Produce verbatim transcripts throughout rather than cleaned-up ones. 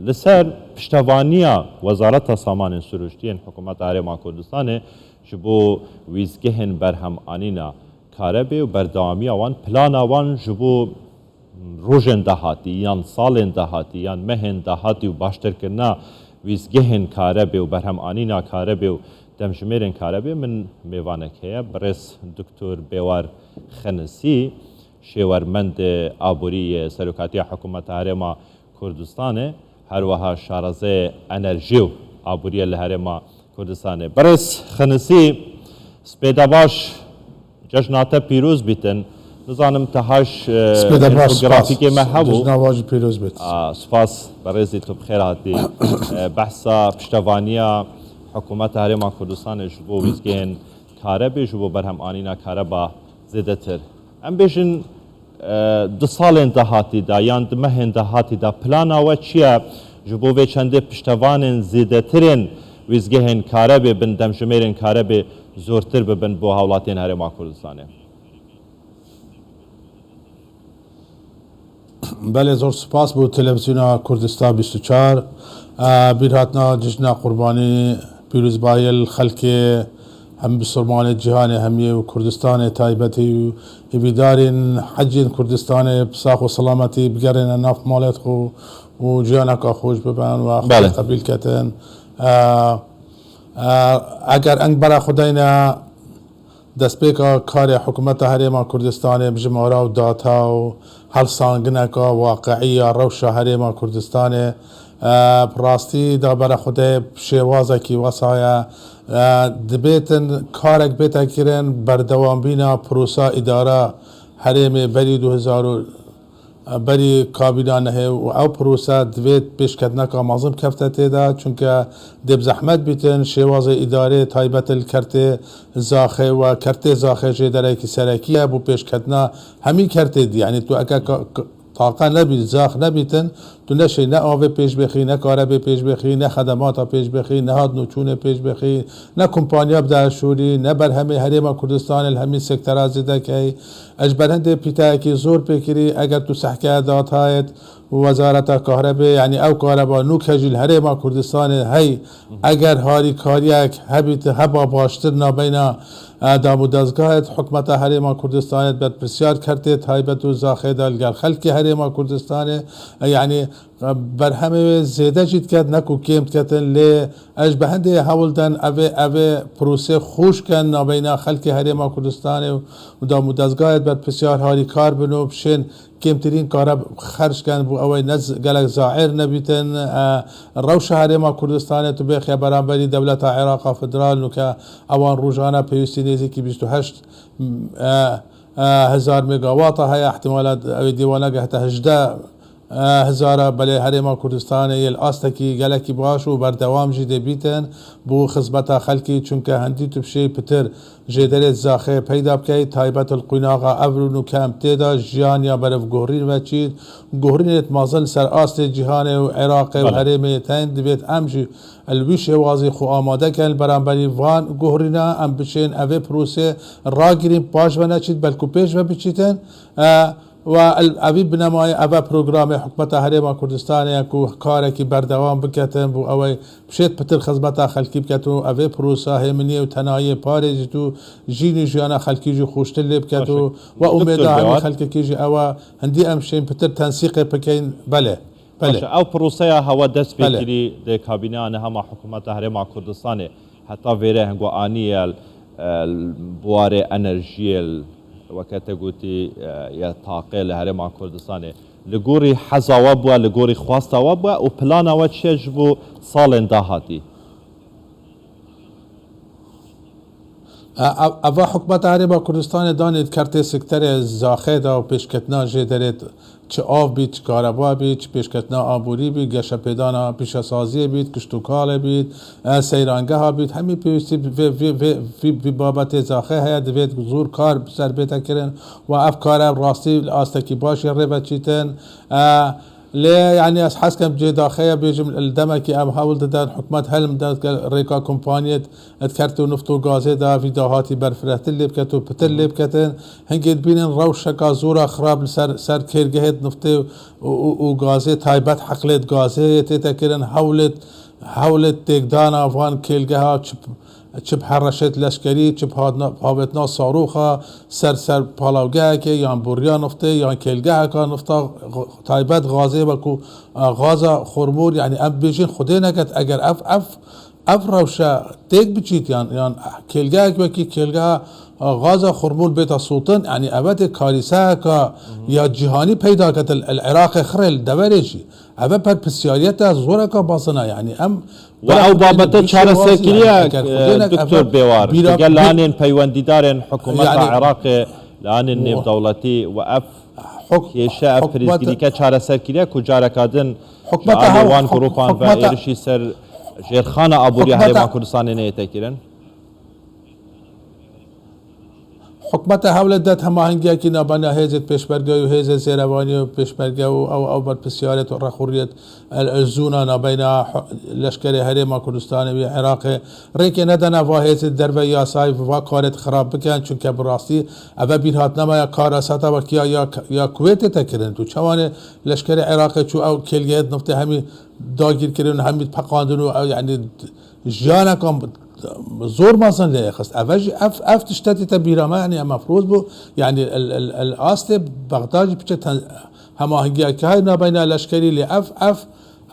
Li ser piştevaniya Wezareta Samanên Sirûştî yên Hikûmeta Herêma Kurdistanê ji bo wîzgehên berhemanîna karebê û berdewamiya wan, plana wan ji bo rojên dahatî yan salên dahatî yan mehên dahatî û baştirkirina wîzgehên karebê û berhemanîna karebê û demjimêrên karebê, min mêvanek heye, birêz Doktor Bêwar Xenisî, şêwermendê aborî yê Serokatiya Hikûmeta Herêma Kurdistanê, her wiha şarezeyê enerjî û aboriyê li Herêma Kurdistanê. Birêz Xenisî, spêda baş, cejna te pîroz bîtin. Nizanim te haş, e, Spêda baş, infografîkê spas. Me hebû. Cejna we jî pîroz bêt. A, spas, berêzî tu bi xêr hatî. E, behsa piştevaniya Hikûmeta Herêma Kurdistanê ji bo wîzgehên karebê, ji bo berhemanîna kareba zêdetir. Em bêjin, e, di salên dahatî de yan di mehên dahatî de plana we çi ye ji bo vê çendê piştevanên zêdetirên wîzgehên karebê bin demjimêrên karebê zortir bibin bo hawlatiyên Herêma Kurdistanê? Belê, zor spas bo Televîzyona Kurdistan bîst û çar. E, bîrhatina Cejna Qurbanî pîrozbayî li xelkê hem bisurmanê cîhanê hemiyê û Kurdistanê taybetî û hêvîdarên heciyên Kurdistanê bi sax û selametî bigerîne nav malêt xwe û jiyaneka xweş bibin û Belê. Xwedê qebîl ketin. E, e, eger eng bera xwe deyne destpêka karê Hikûmeta Herêma Kurdistanê bi jimara û data û hevsangineka waqiî ya rewşa Herêma Kurdistanê, e, bi rastî da bera xwe de bi şêwazekî wesa ye. E, dibêtin karek bête kirin berdewambîna prosa îdara herêmê berî du hezar û berî kabîna nehê û ew prose divê pêşketineka mezin kefte tê de, çunke dê bi zehmet bîtin, şêwazê îdarê taybet li kertê zaxê we, kertê zaxê jê derekî serekî ye, bo pêşketina hemî kertê dî. Yanî tu eke ka-, ka-, taqe nebî, zax nebîtin, tu neşê ne avê pêş bêxî, ne karebê pêş bêxî, ne xedemata pêş bêxî, ne hatnûçûnê pêş bêxî, ne kompanya bide şûrî, ne berhemê Herêma Kurdistanê li hemî sektera zêde key. Ez ji ber hindê pîtayekî zor pê kirî, eger tu sehke datayêt û Wezareta Kahrebê, yanî ew kareba nûke jî li Herêma Kurdistanê hey, eger harîkariyek hebît, heba baştir nabeyna, e, dam û dezgahêt hikûmeta Herêma Kurdistanê berpirsiyar kertê taybet û zaxê de li gel xelkê Herêma Kurdistanê, e, yanî, e, berhemê wê zêde jî diket, ne ku kêm diketin, lê ez ji ber hindê hewl den evê, evê prosê xweş ken nabeyna xelkê Herêma Kurdistanê û dam û dezgahêt berpirsiyar harîkar bin û bişên kêmtirîn kare xerc ken bo ew ê ne z-, gelek zaîr nebîtin. E, rewşa Herêma Kurdistanê tu bêxiye beramberî dewleta Iraqa Federal nûke ewan rojane pêwîstî nêzîkî bîst û heşt, e, e, hezar megawata heye, ihtimala ew ê dê wana gehte hejdeh, e, hezara, belê Herêma Kurdistanê yê li astekî gelekî baş û berdewam jî dê bîtin bo xizmeta xelkî, çunke hendî tu bişêy pitir jêderê zaxê peyda bikey, taybet li qûnaxa evro nûke em tê de jiyan ya berevguhrîn veçît, guhrînêt mezin li ser astê cîhanê û Iraqê û Belê. Herêmê tên divêt em jî li wî şêwazî xwe amade ken li beramberî van guhrîna em biçên evê prosê ragirîn paş ve neçît belku pêş ve biçîtin, e, we el-, evî binemayê eve programê hikûmeta Herêma Kurdistanê ye ku karekî berdewam biketin bo ew ê bişêt pitir xizmeta xelkî biket û evê prosa hêminiyê û tenayiyê parêzît û jîn û jiyana xelkî jî xweştir lê biket û Baş e. we Doktor umêda hemî Cewad. Xelkekî jî ew e, hindî em şên pitir tensîqê bikeyn, belê, belê. Baş e, ew proseya hewa dest pê Belê. Kirî dê kabîneya niha ma hikûmeta Herêma Kurdistanê heta vêre hingwa anî ye, e, li buwarê enerjiyê, weke te gotî, e, ya taqê li Herêma Kurdistanê. Li gorî heza we bûye, li gorî xwesta we bûye û plana we çi ye ji bo salên dahatî? E, ev-, eva hikûmeta Herêma Kurdistanê danê di kertê sekterê zaxê de û pêşketina jê derê, çi av bît, çi kareba bît, çi pêşketina aborî bît, geşepêdana pîşesaziyê bît, kiştûkalê bît, e, seyrangeha bît, hemî pêwîstî vê, vê, vê, vî, vî babetê zaxê heye, divê zor kar bi ser bête kirin û ev kare rastî li astekî baş yê rê veçîtin. E, Lê, yanî, ez hez kem cê daxeya bêjim, li demekî em hewl didin, hikûmet helm didin, rêka kompaniyê di kert û nift û gazê de vî dahatî berfirehtir lê biket û pitir lê biketin. Hingê dibînin rewşeka zora xirab li ser, ser kêrgehê di niftê û, û, û gazê, taybet heqlê di gazê yê tête kirin, hewlê, hewlê têkdana van kêlgeha çi, çi bi hereşêt leşkerî, çi bi hatna, havêtina saroxa ser, ser palawgehekê yan boriya niftê yan kêlgeheka nifta, taybet gazê wekû, e, gaza Xormûr, yanî em bêjin Xwedê neket, eger ev, ev, ev rewşe têk biçît yan, yan kêlgehek wekî kêlgeha, e, gaza Xormûr bête sotin, yanî eve tê karîseyeka ya cîhanî peyda ket li, li Iraqê xirê li deverê jî. Eve berpirsiyariyeta zoreka mezin e, yanî em We ew babete çareser kiriye, e, Doktor Bêwar, digel li anên peywendîdarên hikûmeta Iraqê, li anên nêvdewletî we ev kêşe, ev prizgirîke çareser kiriye ku careka din ji alî wan grûpan ve êrişî ser jêrxana aboriya Herêma Kurdistanê neyête kirin? Hikûmeta hewle det hemahengiyekî nabeyna hêzê pêşmerge û hêzê zêrevanî û pêşmerge û ew, ew berpirsiyarêt û rexûriyêt el, el zûna nabeyna hu-, leşkerê Herêma Kurdistanê wî Iraqê rêkê nedane va hêzê derve yasayî va karêt xirab bikin, çunke bi rastî eve bîrhatnama ya karasata wekî ya, ya, ya Kuwêtê te kirin. Tu çawanê leşkerê Iraqê çû ew kêlgehêt niftê hemî dagîr kirin û hemî peqandin û ew, yanî, jiyaneka zor mezin lê xist. Eve jî ev, ev tiştetî te bîra me, yanî em mefrûz bû, yanî el, el, el astê Bexda jî piçe ten-, hemahengiyeke hay nabeyna leşkerî lê ev, ev,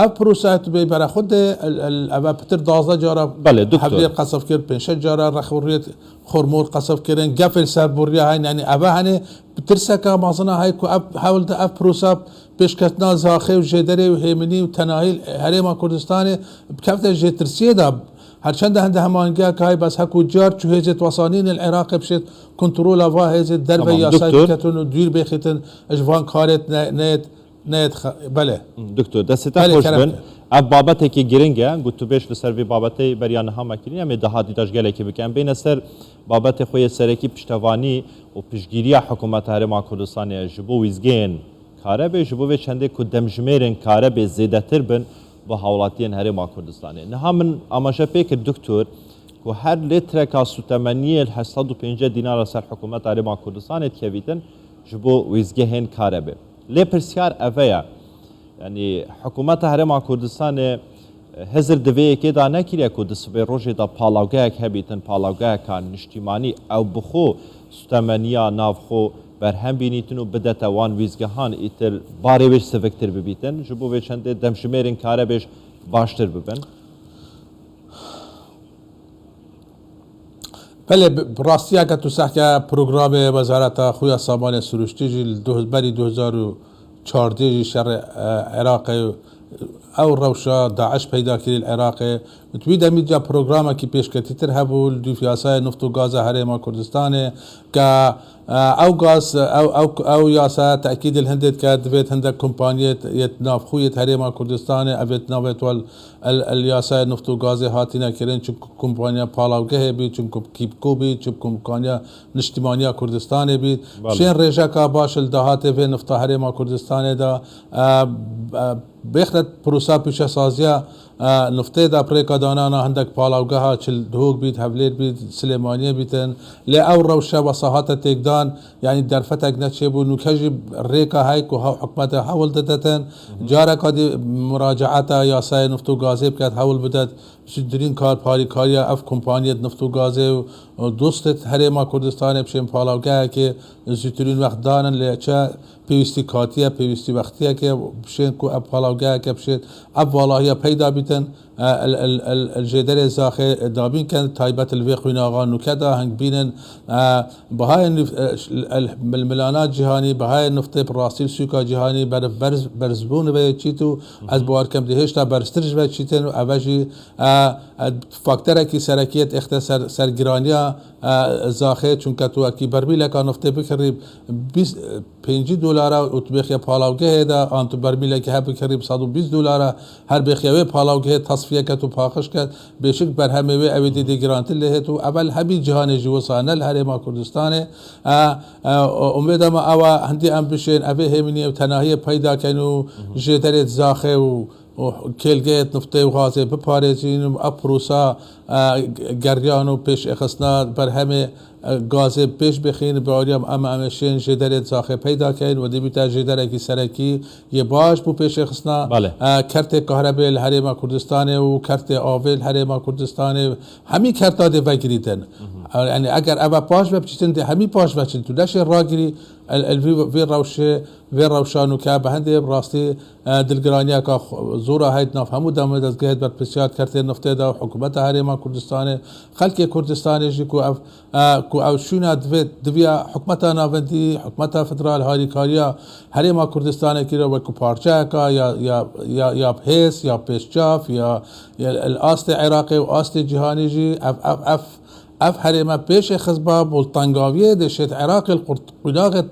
ev proseya tu bê bere xwe de, el, el, eve pitir dazdeh cara Belê, doktor. Hevlêr qesef kir, pênc şeş cara rexûriyêt Xormûr qesef kirin, gefê li ser boriya hay, yanî eve hene bi tirseka mezina hay ku ev hewl de ev prosa pêşketina zaxê û jêderê û hêminî û tenahî li Herêma Kurdistanê bikevte jêtirsiyê de. Her çende hende hemahengiyeke hay bes hek û car çû hêzê twesanînê li Iraqê bişêt kontrola va hêzê derve Tamam, yasayê doktor. Biketin û dûr bêxîtin ji van karêt ne-, neyêt, neyêt xe-, belê. Doktor, destê te Belê, xweş kerem bin. Ev babetekî giring e. Got tu bêş li ser vê babetê beriya niha me kirî. Em ê dahatî de ji gelekî bikin. Em bêne ser babetê xwe yê serekî piştevanî û piştgiriya Hikûmeta Herêma Kurdistanê ji bo wîzgehên Karebê ji bo vê çendê ku demjimêrên karebê zêdetir bin bo hawlatiyên Herêma Kurdistanê. Niha min amaje pê kir, doktor, ku her lêtreka sûtemeniyê li heşt sed û pêncî dînara ser hikûmeta Herêma Kurdistanê dikevîtin ji bo wêzgehên karebê. Lê pirsyar eve ye. Yanî hikûmeta Herêma Kurdistanê, e, hizir di vê yekê de nekiriye ku di sibê rojê de palawgehek hebîtin, palawgeheka niştîmanî, ew bi xwe sûtemeniya navxwe berhem bînîtin û bidete wan wîzgehan, îtir barê wê siviktir bibîtin, ji bo vê çendê demjimêrên karebê jî baştir bibin. Belê, bi, bi rastiyeke tu sehke programê Wezareta Xuya Samanê Siruştî jî li du, berî du hezar û çardeh jî şerê, e, Iraqê, ew rewşa DAIŞ peyda kirî li Iraqê. Di wî demî ca programekî pêşketîtir hebû li dûv yasayê nift û gaza Herêma Kurdistanê ke, e, ew gaz, ew, ew, ew yasa tekîdê li hindê dike, divêt hindek kompaniyê yêt navxwe yêt Herêma Kurdistanê, evêt navêt wel el, el yasayê nift û gazê hatine kirin, çi Kompaniya Palawgehê bî, çi Kîpko bî, çi Kompaniya Niştimaniya Kurdistanê bî. Belê. Şên rêjeka baş li dahatê vê nifta Herêma Kurdistanê de, e, e, bêxret prosa pîşesaziya, e, niftê de bi rêka danana hindek palawgeha çi li Duhok bît, Hevlêr bît, Silêmaniyê bîtin. Lê ew rewşe wesa hate têkdan, yanî derfetek neçêbû, nûke jî rêka hey ku ha-, hikûmetê hewl didetin. Hı hı. Careka dî muracaeta yasayê nift û gazê biket, hewl bidet. Zûtirîn karparîkariya ev kompaniyê di nift û gazê û, û dostê di Herêma Kurdistanê bişên palawgehekê zûtirîn wext danin, lê çi pêwîstî katiye, pêwîstî wextiyekê bişên ku ev palawgeheke bişên ev valahiya peyda bîtin, e, el, el, el, el jêderê zaxê dabîn ken, taybet li vê xwînaxa nûke de hing bînin, e, bihayê nif-, e, ş-, el, milmilana cîhanî, bihayê niftê bi rastî li sûka cîhanî berf berz, berzbûn ve çît û ez bawer kem dê hêşta berztir ji ve çîtin û eve jî E, e, fakterekî serekî yê dixte ser, ser giraniya, e, zaxê, çunke tu wekî bermîleka niftê bikirî bîst, pêncî dolara û tu bêxiye palawgehê de, an tu bermîlekî hev bikirî bi sed û bîst dolara, her bêxiye wê palawgehê tas Fiyeket û paqij ket, bêşik berhemê wê ew ê dîdê girantir lê hêt û evel hemî cîhanê jî wisa ne li Herêma Kurdistanê. E, e, umêda me ew e, hindî em bişên, evê hêminî ew tenahiyê peyda ken û jêderê zaxê û, û kêlgeyê niftê û gazê biparêzîn û ev prosa, e, geriyan û pêşêxistina berhemê, e, gazê pêş bixîn, bi awriya em, em ê şên jêderê zaxê peyda keyn û dibîte jêderekî serekî yê baş bû pêşêxistina, Belê. e, kertê kahrebê li Herêma Kurdistanê û kertê avê li Herêma Kurdistanê, hemî kerta dê vegirîtin. E, yani eger eve paş ve biçîtin, dê hemî paş veçin. Tu neşê ragirî el, el vî, vî rewşê, vê rewşa nûke bi hendê bi rastî, e, dilgiraniyeka xwe, zora heyt nav hemû demê dezgehê berpirsiyar kertê niftê de û hikûmeta Herêma Kurdistanê, xelkê Kurdistanê jî ku ev e, ku ew şûna divê, diviya hikûmeta navendî, hikûmeta federal harîkariya Herêma Kurdistanê kiro wekî parçeyeka ya, ya, ya, ya bi hêz, ya pêşçav, ya, ya li astê Iraqê û astê cîhanê jî ev, ev, ev, ev herême pêşê xist ba, bo li tengaviyê dê şêt Iraqê li qurt-, qunaxê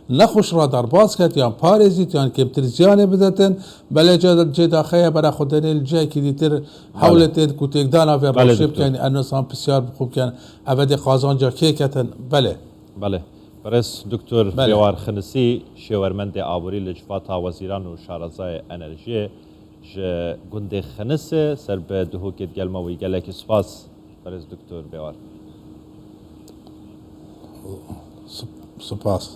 nexweş re derbas ket, yan parêzît, yan kêmtir ziyanê bidetin, belê cê, cê daxeye bera xwe denê li cihekî dîtir Belê. hewlê tên ku têkdana vê Belê, rewşê doktor. bikin, em nisan pisyar bi xwe bikin. Eve dê qazanca kê ketin? Belê. Belê. Birêz Doktor Belê. Bêwar Xinisî, şêwermendê aborî li Civata Wezîran û Şarezayê Enerjiyê, ji gundê Xinisê ser bi Duhokê digel me wî. Gelekî spas, birêz Doktor Bêwar. Sp-, spas.